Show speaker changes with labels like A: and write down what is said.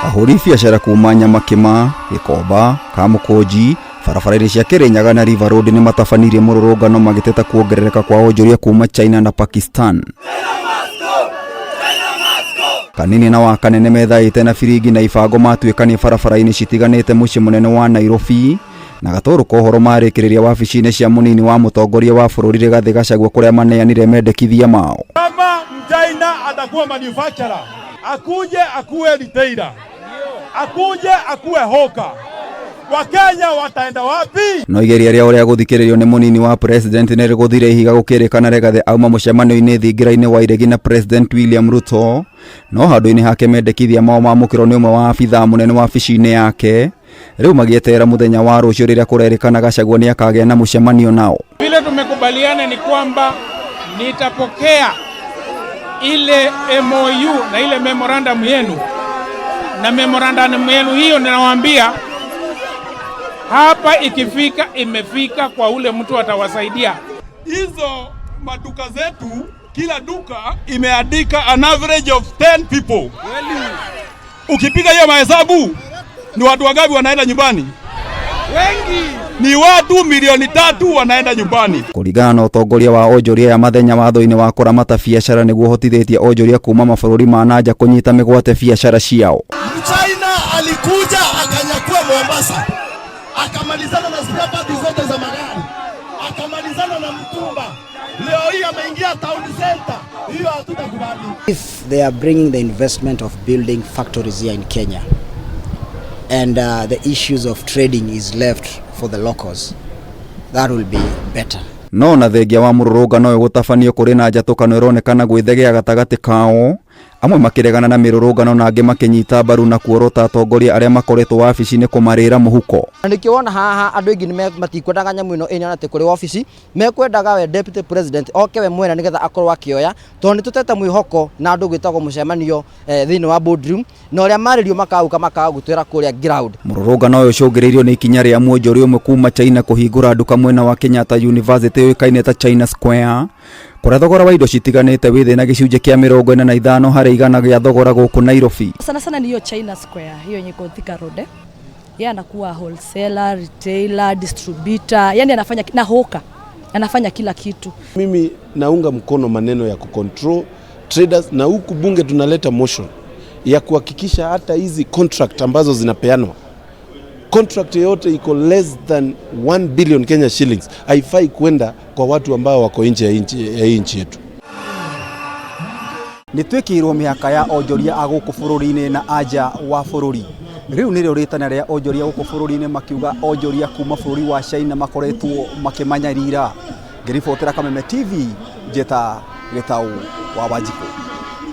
A: Ahũri biacara kuma Nyamakima, Gĩkomba, Kamũkũnji, barabara-inĩ cia Kĩrĩnyaga na River Road nĩ matabanirie mũrũrũngano magĩteta kuongerereka kwa onjoria kuma China na Pakistan. Kanini na Wakanene methaĩte na biringi na ibango matuĩkania barabara-inĩ citiganĩte mũciĩ mũnene wa Nairobi na gatũrũ ka ũhoro marĩkĩrĩria wabici-inĩ cia mũnini wa mũtongoria wa bũrũri Rigathĩ Gachagua kũrĩa maneanire mendekithia mao.
B: Kama Mchina atakuwa manufacturer, akuje akuwe retailer, akuje akuwe hawker, Wakenya wataenda wapi?
A: No igeria rĩa ũrĩa gũthikĩrĩrio nĩ mũnini wa president nĩ rĩgũthire ihiga gũkĩrĩkana Rigathĩ auma mũcemanio-inĩ thingira-inĩ wa iregi na President William Ruto, no handũ-inĩ hake mendekithia mao mamũkĩrwo nĩ ũmwe wa abithaa mũnene wabici-inĩ yake. Rĩu magĩeterera mũthenya wa rũciũ rĩrĩa kũrerĩkana Gachagua nĩ akagĩa na mũcemanio nao.
C: Vile tumekubaliana ni kwamba nitapokea ile MOU na ile memorandum yenu, na memorandum yenu hiyo ninawaambia hapa ikifika, imefika kwa ule mtu atawasaidia.
B: Hizo maduka zetu, kila duka imeandika an average of 10 people. Ukipiga hiyo mahesabu ni watu wangapi wanaenda nyumbani?
C: Wengi.
B: Ni watu 3 milioni wanaenda nyumbani.
A: Kũringana na ũtongoria wa onjoria ya mathenya watho-inĩ wa kũramata biacara nĩguo ũhotithĩtie onjoria kuma mabũrũri ma nanja kũnyita mĩgwate biacara ciao.
D: Mchina alikuja akanyakua Mombasa, akamalizana na spare parts zote za magari, akamalizana na mtumba. Leo hii ameingia town center, hiyo hatutakubali.
E: If they are bringing the investment of building factories here in Kenya and the issues of trading is left for the locals, that will be better.
A: No na thengia wa mũrũrũngano ũyũ gũtabanio kũrĩ na njatũkano ĩronekana gwĩthegea gatagatĩ kao, amwe makĩregana na mĩrũrũngano na angĩ makĩnyita mbaru na kuorota atongoria arĩa makoretwo wabici-inĩ kũmarĩra mũhuko.
E: Na nĩkĩo wona haha andũ aingĩ matikwendaga nyamũ ĩno ĩnyona atĩ kũrĩ wabici mekwendaga we deputy president oke we mwene nĩgetha akorwo akĩoya, tondũ nĩ tũtete mwĩhoko na andũ gwĩtagwo mũcemanio thĩinĩ wa boardroom na ũrĩa marĩrio makauka makaga gũtwĩra kũrĩa ground.
A: Mũrũrũngano ũyũ ũcũngĩrĩirio nĩ ikinya rĩa mwonjoria ũmwe kuma China kũhingũra nduka mwena wa Kenyatta University yũĩkaine ta China Square, kũrĩa thogora wa indo citiganĩte wĩ thĩ na gĩcunjĩ kĩa 45% gĩa thogora gũkũ Nairobi.
F: Sana sana ni hiyo China Square, hiyo yenye iko Thika Road. Eh. Yeye anakuwa wholesaler, retailer, distributor, yani anafanya na hawker. Anafanya kila kitu.
G: Mimi naunga mkono maneno ya kucontrol traders, na huku bunge tunaleta motion ya kuhakikisha hata hizi contract ambazo zinapeanwa, contract yoyote iko less than 1 billion Kenya shillings haifai kwenda kwa watu ambao wako nje ya hii nchi yetu.
A: Nĩ twĩkĩirwo mĩhaka ya onjoria a gũkũ bũrũri-inĩ na anja wa bũrũri. Rĩu nĩrĩo rĩtana rĩa onjoria gũkũ bũrũri-inĩ makiuga onjoria kuma bũrũri wa China makoretwo makĩmanyarira. Ngĩribotera Kameme TV, njĩta Gĩtaũ wa Wanjikũ.